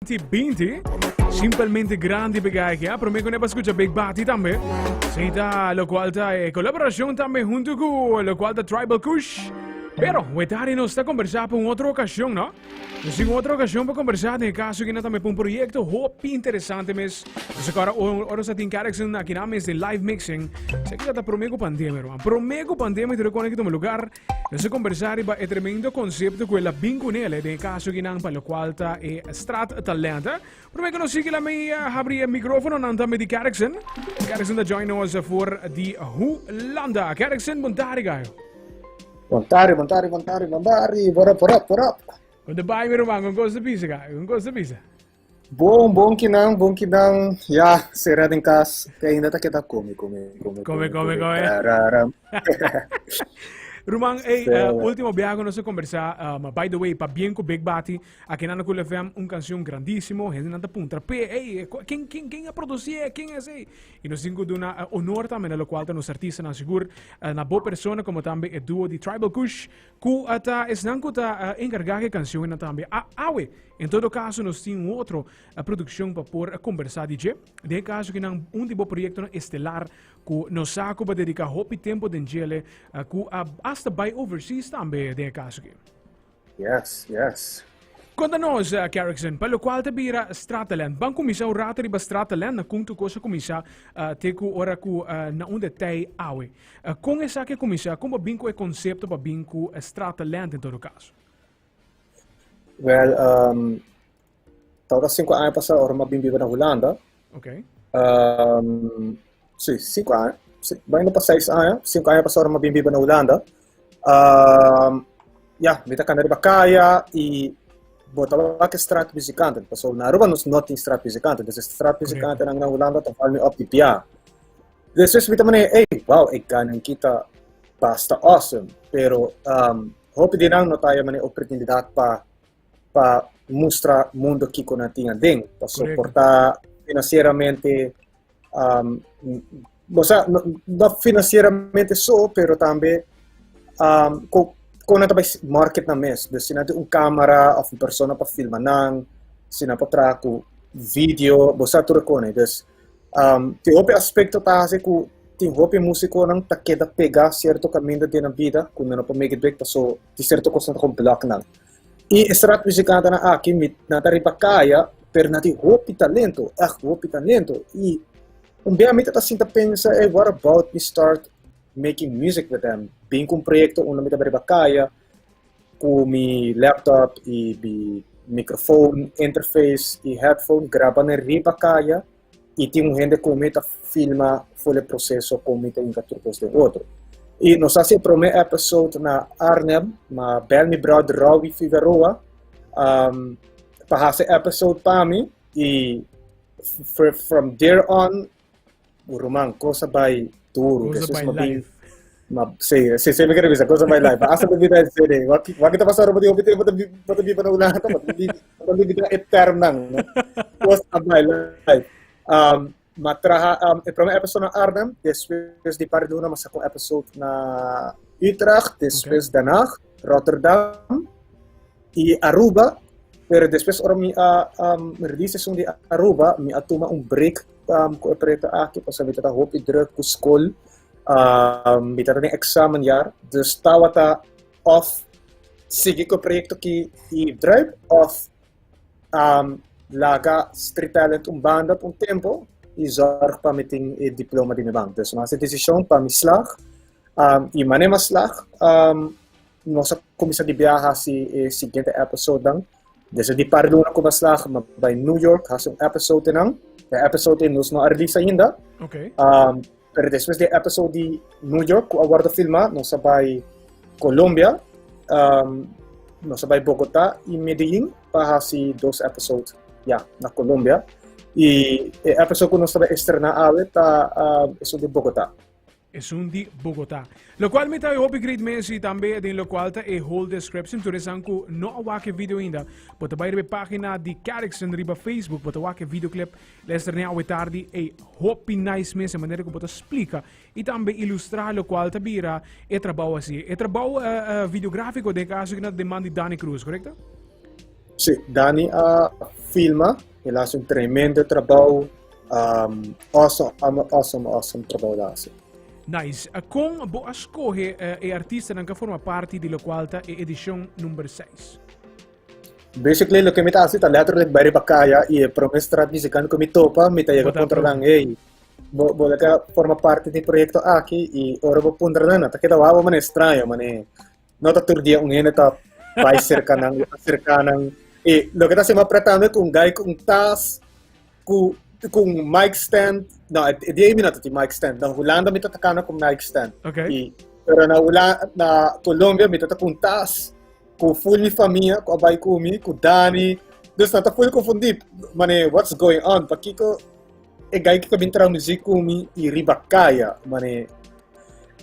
20, simpelmente grandi pegaje, ja? Prome ku pa escucha Big Bati tambe. Sí, ta, lo cual ta eh, colaboración tambe junto ku lo cual ta Tribal Kush. Pero, wetari nos ta conversar pa un otro ocasión, no? Nos tin otro ocasión pa conversar den caso que tambe pa un proyecto hopi interesante mes. Nos agora ora sa tin Carrickson aquí na mes de live mixing. Sé que ta prome ku pandemia, hermano. Prome ku pandemia te recuerda que toma lugar. Nos a conversa riba e tremendo concepto cu el a bin cu nele den e caso kinan pa locual ta e Straat Talent. Prome cu nos sigui la mi habri e microfono nan tambe di Carrickson. Carrickson ta join nos for di Hulanda. Carrickson, bon tarde gayo. Bon tarde, bon tarde, bon tarde, bon tarde. What up, what up, what up? Con te bai, mi ruman, con cosa bisa, gayo? Con cosa bisa? Bon, bon kinan, bon kinan. Ya, será den kas, que ainda ta keda come, come, come, come, come, come. Tararam. Ruman, hey, Sí. último biaha nos a conversa, by the way, pa bien cu Big Bati, aki na Cool FM, un canción grandísimo, gente nan ta puntra, pe, hey, ken, ken, ken a produci, ken es, hey? Y nos tin cu duna honor tambe na locual ta nos artistanan sigur, na bo persona como tambe e duo di Tribal Kush, cu ta esnan cu ta encarga e cancionnan tambe. A, awe, En todo caso nos tin un otro produccion pa por conversa di dje. Den e caso ki nan un di bo proyectonan estelar cu nos sa cu ba dedica hopi tempo den djele cu a hasta bay overseas tambe den e caso ki. Yes. Conta nos, Carrickson, pa locual ta bira Strataland. Ban cuminsa un rato riba Strataland, na con tur cos a cuminsa te cu ora cu na unda tey awe. Con esaki a cuminsa? Con bo bin cu e concepto pa bin cu Strataland en todo caso? Well, tabata 5 aña pasá ora mi a bin biba na Hulanda. Sí, 5 aña, sí, bayendo pa 6 aña, 5 aña pasá ora mi a bin biba na Hulanda. Ya, mi ta kanda riba kaya i bo ta wak e straatmuzikanten, pasobra na Aruba nos no tin straatmuzikanten, dus e straatmuzikantennan na Hulanda ta val mi op di bia. Despues mi ta manera, ey, wow, e ganan ki ta basta awesome, pero Hopi di nan no ta haya manera oportunidat pa pa mustra mundo kiko nan tin aden, pa soporta financieramente, um, o sea, no, no financieramente so, pero tambe um, ko, ko nan ta bai market nan mes. Dus si nan tin un camera of un persona pa filma nan, si nan por traha ku video, bo sa tur e kone. Dus Um, tin hopi aspecto ta haci cu tin hopi musiconan ta keda pega cierto caminda den nan bida cu nan no por make it big paso tin cierto cosnan ta con block nan. Y e straatmuzikantennan aki mi nan ta riba caya pero nan tin hopi talento, echt hopi talento. Y un bia mi ta sinta pensa, hey, what about mi start making music with them? Bin cu un proyecto unda mi ta riba caya cu mi laptop y mi microfoon, interface y headphone graba nan riba caya y tin un hende cu mi ta filma full e proceso con mi ta hinca tur cos den otro. Y nos haci e prome episode na Arnhem, ma bel mi brother Rowie Figueroa um, pa haci episode pa mi y from there on Ruman, cos a bai duro. Cos a Después bai ma bin, live. ma, sí, sí, sí, mi quiere bisa, cos a bai live. Hasta mi bida en serie. Wak, wak ta pasando pa di hopi tempo ta ta biba na Hulanda, pa ta biba, ta biba e term nan, no? Cos a bai live. Ma traha, e prome episode na Arnhem, despues di par di luna ma saca un episode na Utrecht, despues Den Haag, Rotterdam, y Aruba, pero despues ora mi a release esun di Aruba, mi a tuma un break cu e proyecto aki, pasobra mi tabata hopi druk cu school, mi tabata den examenjaar, dus tabata of sigui cu e proyecto aki y druip, of laga Street Talent un banda pa un tempo y zorg pa mi tin e diploma di mi band. Dus mi a haci e decision pa mi slag, y manera mi a slag, Nos a cuminsa di biaha haci e siguiente episodenan. Desde di par luna cu baslag, ma bay New York haci un episode nan. E episode ei nos no a release ainda. Pero despues di e episode di New York cu a wordo filma, nos a bay Colombia, nos a bay Bogota y Medellin pa haci dos episode, ya, na Colombia. Y e episode cu nos ta bay estrena awe ta esun di Bogota. Esun di Bogotá. Locual mi ta e hopi great mes y tambe den locual ta e whole description. Tur esan cu no a wak e video ainda, bo ta bay riba e pagina di Carrickson riba Facebook, bo ta wak e videoclip. Lester ne awe tardi e hopi nice mes e manera cu bo ta splica y tambe ilustra locual ta bira e trabao asi. E trabao videografico den caso aki na den man di Danny Cruz, correcto? Sí, Dani a filma, el a haci un tremendo trabou, awesome, awesome, awesome trabou el a haci. Nice. Con bo a scoge e artistanan cu a forma parti di locual ta e edicion number 6? Basically loke mi ta haci ta letterlijk bai riba caya y e prome straat muzikant cu mi topa mi ta yega puntra nan, hey, bo bo lo ke forma parti di proyecto aki? Y ora bo puntra nan, nan ta keda wou manera straño, manera no ta tur dia un hende ta bai cerca nan, acerca nan. Y loke ta haci mas pretando cu un guy cu un tas, cu cu un mic stand, no, e dia mi no ta tin mic stand, na Hulanda mi ta tocando cu mic stand. Y, pero na Hulanda, na Colombia mi ta cu un tas, Ku full mi famia ku a bai ku mi, ku Dani. Dus nan ta full konfundí. Mane, what's going on? Pakiko e guy ki ta bin traha muziek ku mi i riba kaya? Mane,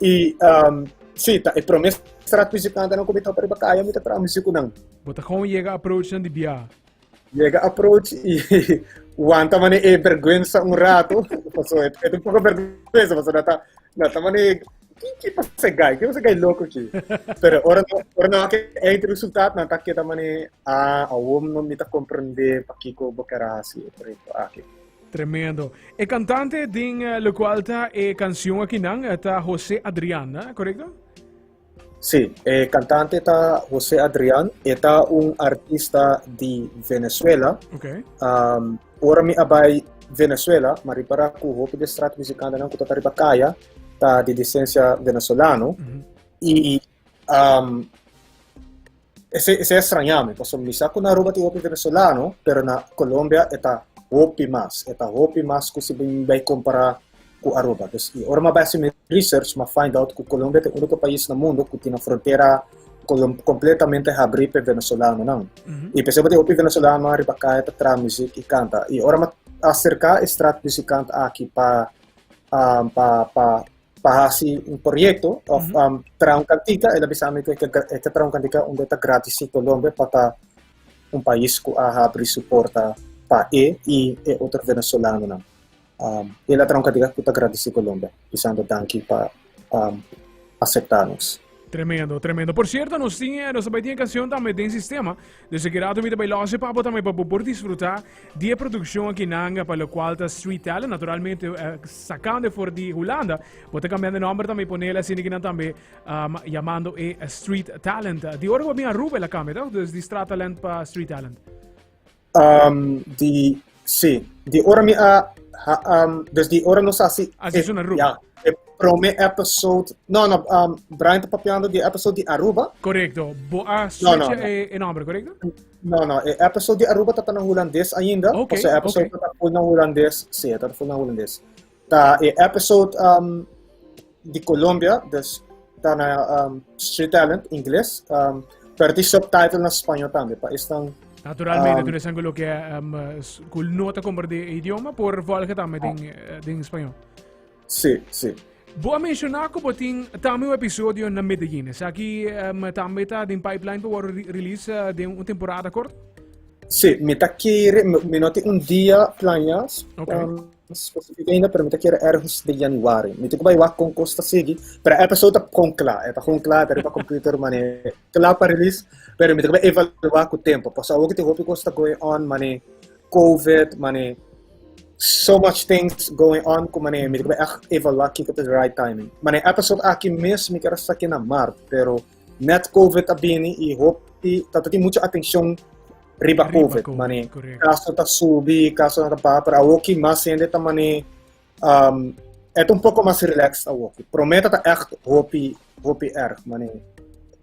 i um, sí, ta e promé straat muzikantenan ku mi topa riba kaya, mi ta traha muziek ku nan. Bo ta gewoon yega approach nan di bia. Yega approach i wanta mane e bergwensa un rato. Paso e ta un poco bergwensa, paso na ta na ta mane ki ki pasa e guy? Ki pasa e guy loco ki? Pero ora no ora no ke eind resultaat nan ta keda mane ah awor no mi ta comprende pakiko bo ker a hasi e proyecto aki. Tremendo. E cantante den locual ta e cancion akinan ta Jose Adrian, correcto? Sí, e cantante ta José Adrián, e ta un artista di Venezuela. Ora mi a bai Venezuela, m'a ripara cu hopi di e straatmuzikantenan cu ta ta riba caya ta di descensia venezolano. Y esei esei a straña mi, pasobra mi sa cu na Aruba tin hopi venezolano, pero na Colombia e ta hopi mas, e ta hopi mas cu si bo bai compara cu Aruba. Dus y ora mi a bai haci mi research, mi a find out cu Colombia ta e unico pais na mundo cu tin a frontera completamente habri pa e venezolanonan. Y p'esei bo tin hopi venezolano riba caya ta traha muziek y canta. Y ora mi a acerca e straatmuzikant aki pa pa pa pa hasi un proyecto of traha un cantica, el a bisa mi cu e ke traha un cantica unda e ta gradici Colombia pa ta un pais cu a habri su porta pa e y e otro venezolanonan. El a traha un cantica cu ta gradici Colombia, bisando danki pa acepta nos. Tremendo, tremendo. Por cierto, nos tin, eh, nos ta bai tin e canción tambe den sistema. Dus aki rato mi ta bai lose pa bo tambe pa bo por disfruta di e produccion aki nanga pa locual ta Street Talent. Naturalmente, eh, sacando for di Hulanda. Bo ta cambiando e nomber tambe y ponele asina ki nan tambe, yamando e Street Talent. Di ora bo bin Aruba el a cambia, toch? Dus di Straat Talent pa Street Talent. Di, sí, di ora mi a, ha, dus di ora nos hasi Hasi e, su na Aruba. ja, e prome episode, no, no, Brian ta papiando di episode di Aruba. Correcto. Bo a No, switch no, no. e nombre, correcto? No, no, e episode di Aruba ta na hulandes ainda. Ok, Paso e episode ok. ta full na hulandes, sí, ta full na hulandes. Ta e episode di Colombia, dus ta na Street Talent, ingles, pero tin subtitle na spañó tambe, pa esnan... Naturalmente, tur esnan ku lo ke, ku no ta komprendé e idioma por volga tambe den spañó. Sí, sí. Bo a menshoná ku bo tin tambe un episodio na Medellín. Esaki tambe ta den pipeline pa wòrdu release den un temporada kort? Sí, mi ta kere, mi no tin un dia planeá, Specific ainda, pero mi ta kere ergens den januari. Mi tin ku bai wak kon kos ta sigui, pero e episode ta kon kla. E ta kon kla, ta riba computer, mane kla pa release, pero mi tin ku bai evalua ku tempo. Pasobra awor ku tin hopi kos ta going on, mane COVID, mane so much things going on ku mane mi tin ku bai echt evalua kiko ta the right timing. Mane episode aki mes mi ker a saki na mart, pero net COVID a bini i hopi ta tin mucho atencion riba Riba COVID, COVID, mane correcto. kaso ta subi, kaso ta baha, pero awoki mas hende ta mane e ta un poco mas relaxed awoki. Prome ta echt hopi, hopi erg, mane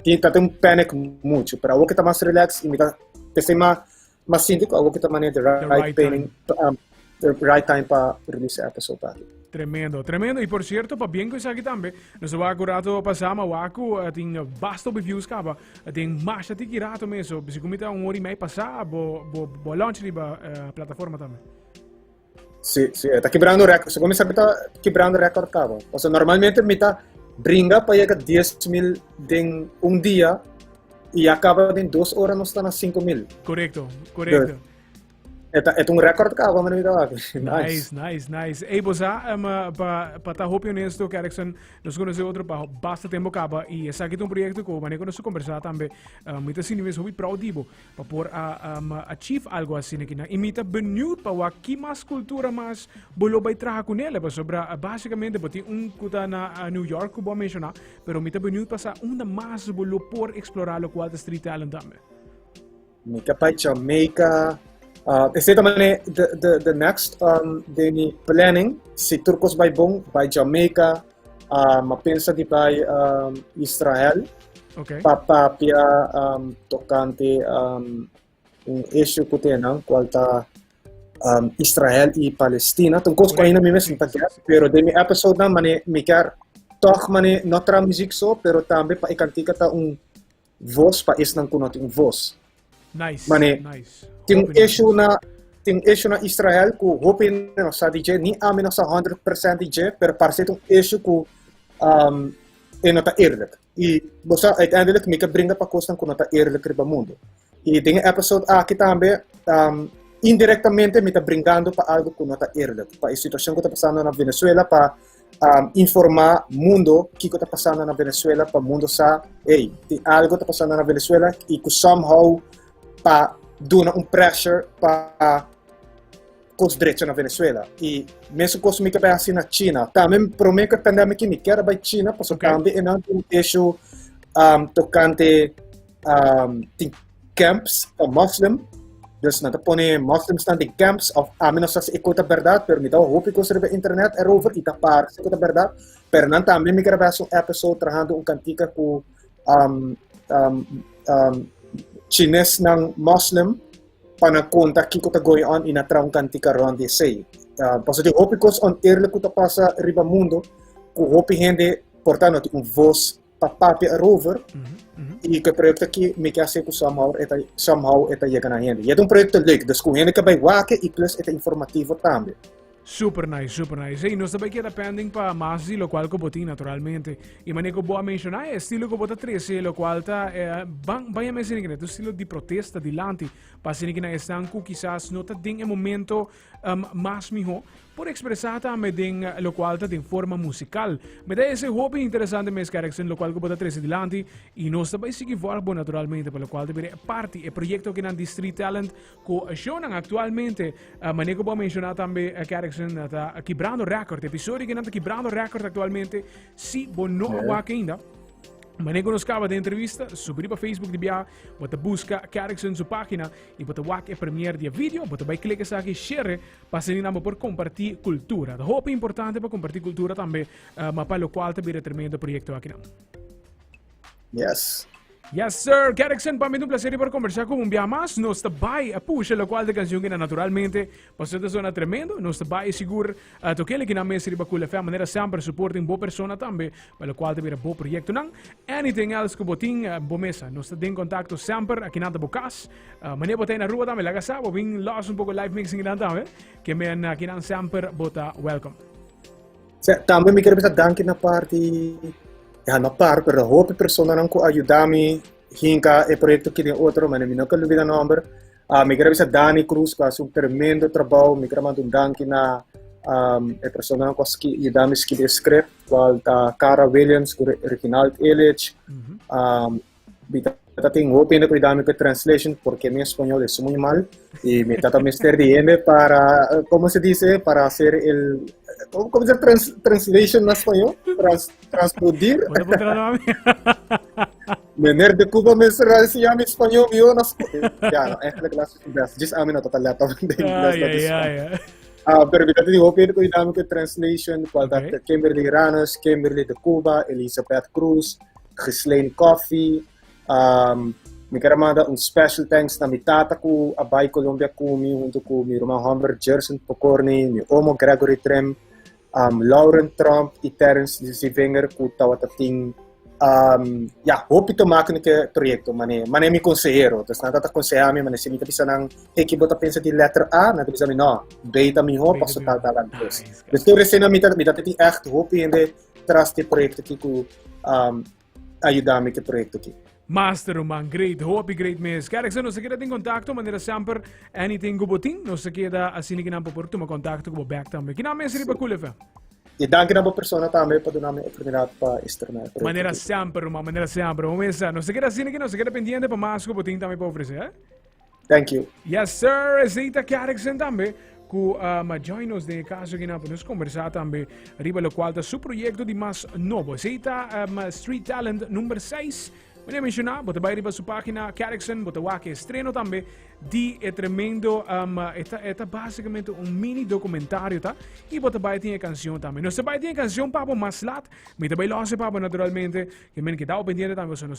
tin ta tin un panic mucho, pero awoki ta mas relaxed y mi ta pesey ma ma sinti ku awoki ta mane the The right right timing, time. the right time pa release e episode aki. Tremendo, tremendo. Y por cierto, pa bien cu esaki tambe, nos a wak un rato pasa, ma wak cu tin basta hopi views caba. Den masha tiki rato mes, so si cu mi ta un hora y mei pasa, bo, bo, bo launch riba plataforma tambe. Sí, sí, ta quebrando récord. Segun mi sabi ta quebrando récord caba. O sea, normalmente mi ta bringa pa yega 10.000 den un dia y ya caba den 2 horas nos ta na 5.000. Correcto, correcto. E ta un record caba, mi ta Nice. Nice, nice, nice. Ey, bosa, pa ta hopi honesto, Kerrickson, nos conoce otro pa basta tempo caba y esaki ta un proyecto cu manera cu nos a conversa tambe, mi ta sinti mes hopi proud di bo pa por a achieve algo asina aki nan. Y mi ta benieuwd pa wak ki mas cultura mas bo lo bay traha cu nele, pasobra basicamente bo tin un cu ta na New York cu bo a menciona, pero mi ta benieuwd pa sa unda mas bo lo por explora locual ta street talent tambe. Mi ta bai Jamaica. Esei ta mane the next den mi planning. Si tur kos bai bon, bai Jamaica. Ma pensa di bai Israel. Pa papia tokante un issue ku tenan, kual ta Israel i Palestina. Ta un kos ku ainda mi mes no ta get, pero den mi episode nan mane mi kier tòg mane no traha muzik so, pero tambe pa e kantika ta un Vos pa esnan ku no tin un vos. Nice, Mane, nice. tin un Hopi nice. issue na tin un issue na Israel ku hopi hende no sa di dje, ni ami no sa 100% di dje, pero parse ta un issue ku um, e no ta eerlijk. I bo sa, uiteindelijk mi ke bringa pa kosnan ku no ta eerlijk riba mundu. I den e episode aki tambe, indirectamente mi ta bringando pa algo ku no ta eerlijk, pa e situashon ku ta pasando na Venezuela, pa informa mundo kiko ta pasando na Venezuela, pa mundo sa, hey, tin algo ta pasando na Venezuela y ku somehow pa duna un pressure pa kos drecha na Venezuela. Y mesun kos mi ta bai hasi na China. Tambe prome ku e pandemic mi kier a bai China, pasobra tambe e nan tin un issue tokante tin camps pa moslim. Dus nan ta pone moslims nan den camps of ami no sa si e kos ta berdad, pero mi ta hopi kos riba internet erover y ta parse ku ta berdad. Pero nan tambe mi kier a hasi un episode trahando un kantika ku chinesnan moslim pa nan konta kiko ta going on y nan traha un kantika rond di esei. Pasobra tin hopi kos oneerlijk ku ta pasa riba mundo ku hopi hende por ta no tin un vos pa papia erover y ku e proyecto aki mi ke hasi ku somehow e ta somehow e ta yega na hende. Y e ta un proyecto leuk, dus ku hende ke bai wak y plus e ta informativo tambe. Super nice, super nice. Ey, nos ta bai keda pending pa mas di locual ku bo tin naturalmente. Y manera ku bo a menciona, e estilo ku bo ta trece, locual ta eh, ban, ban yama esei, tu estilo di protesta dilanti, pa asina ki nan esnan ku kisas no ta den e momento mas mihó, por expresá tambe den locual ta den forma musical. Me ta ese hopi interesante mes, Kerrickson, locual cu bo ta trece dilanti y nos ta bay sigui volg bo naturalmente pa locual ta bira e parti, e proyecto akinan di Street Talent cu shownan actualmente, manera cu bo a menciona tambe, Kerrickson, ta kibrando record. Episodio akinan ta kibrando record actualmente. Si bo no a wak ainda, manera cu nos caba den entrevista, subi riba Facebook di bia, bo ta busca Kerrickson su pagina y bo ta wak e premiere di e video, bo ta bay click esaki, share. Pa asina bo por kompartí kultura. Ta hopi importante pa kompartí kultura tambe, ma pa lokual ta bira tremendo proyekto akinan. Yes. Yes, sir. Gerrickson, pa mi ta un placer di por conversa cu un bia mas. Nos ta bai a pusha locual ta canción kina naturalmente. Pasobra ta zona tremendo. Nos ta bai sigur uh, tokele kina mes riba Cool FM. Manera semper supporting bo persona tambe. Pa locual ta bira bo proyectonan. Anything else cu bo tin, uh, bo mesa. Nos ta den contacto semper. Akinan ta bo cas. Meneer bo ta in Aruba tambe, laga sa, bo bin los un poco live mixing dan tambe. Ke men akinan semper bo ta welcome. Sa, tambe mi quiere bisa danki na parti, ja, no par, pero hopi personanan ku a yuda mi hinka e proyecto ki den otro, maar mi no ke lubida nomber. Mi quiere bisa Dani Cruz ku a hasi un tremendo trabou, mi quiere manda un danki na e personanan ku a yuda mi skibi e script, kual ta Cara Williams ku Reginald Illich. Mi tata tin hopi hende ku yuda mi ku e translation porque mi español es muy mal y mi tata mester di hende para, ¿cómo se dice? Para hacer el, ¿cómo, cómo se dice translation na español? Transdudir. Bo ta puntra na mi? Meneer de Cuba mester a enseña mi español mihor na school. Ja, no, eigenlijk las is best. Djis ami no tata let op de inglés Ay, dat ay, is ay, ay. Ah, pero mi tata di hopi hende ku yuda mi ku e translation, cual ta Kimberly Ranos, Kimberly de Cuba, Elizabeth Cruz, Ghislaine Coffee, mi ker a manda un special thanks na mi tata ku a bai Colombia ku mi hunto ku mi ruman homber Gerson Pocorni, mi omo Gregory Trim, Lauren Tromp y Terence Zivinger ku tawata tin ya hopi te maken ku e proyecto, mane mane mi consehero, dus nan tata conseha mi, mane si mi ta bisa nan hey ki bo ta pensa di letter A, nan ta bisa mi no, B ta miho paso tal tal tal. Dus tur esei nan mi ta mi ta tin echt hopi hende tras di proyecto aki ku a yuda mi ku e proyecto aki. Master, man, great, hopi great mes. Kerkse, nos keda den contacto, manera semper, anything ku bo tin, nos keda asina ku nan por tuma contacto ku bo back tambe. Kina mes riba Cool FM. I danki na bo persona tambe pa duna mi oportunidat pa estrena e proyekto. Manera semper, ruman, manera semper. Bo mesa, nos keda asina ku nos keda pendiente pa mas ku bo tin tambe pa ofresé, eh? Thank you. Yes, sir. Esei ta Kerksen tambe ku join nos den e kaso aki nan pa nos kombersá tambe riba lokual ta su proyekto di mas nobo. Esei ta Street Talent number 6. Meneer menshoná, bo ta bai riba su página Kerksen, bo ta wak e estreno tambe di e tremendo, e ta básicamente un mini documentario ta, i bo ta bai tin e kansion tambe. Nos ta bai tin e kansion pa bo mas lat, mi ta bai lòs e pa bo naturalmente, ke men keda pendiente tambe pasobra nos.